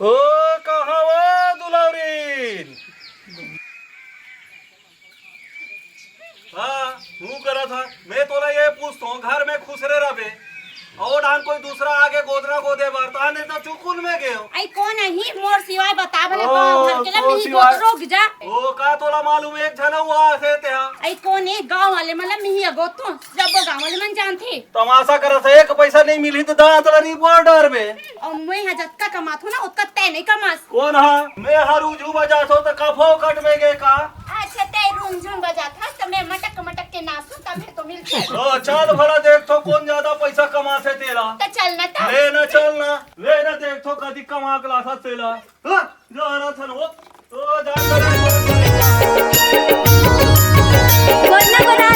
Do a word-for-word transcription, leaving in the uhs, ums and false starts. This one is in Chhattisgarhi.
ओ, कहाँ वो दुलौरीन? हाँ, हूँ करत हा। मैं तोला ये पूछतो, घर में खुसरे रबे, अउ डाहन कोई दूसरा आगे गोदना गोदे बर, ताने तो चुकुन में गेव। आई कोन अही मोर सिवाय बता भला ओ, गाँव भर के ला तो मिही सिवाय गोद रुक जा। ओ, का तोला मालूम एक झन हुआ से तेहा? आई कोन एक गाँव वाले मन ला मिही अगोद तो जब्बो गाँव वाले मन जानथे। तमाशा करत हे, एक पैसा नहीं मिली तो दांत ला रिपोर्टर में। अउ मैं हा जतका कमात हूँ ना, ओतका तै नहीं कमास। कोन हा? मैं हा रूझू बजात हूँ तो का फोकट में गे का? अच्छा, तै रूम झूम बजात हस तो मैं मटक मटक के नाचूं, तभे तो मिलथे। ओ, चल भला देखथों कोन ज्यादा पैसा कमाथे तेला। तो चल ना तो। ले ना, चल ना। ले ना देखथों कदी कमा के लाथस तेला। हाँ, जा रहा था ना वो। ओ, जा, जा, जा, जा, जा। गोदना गोदा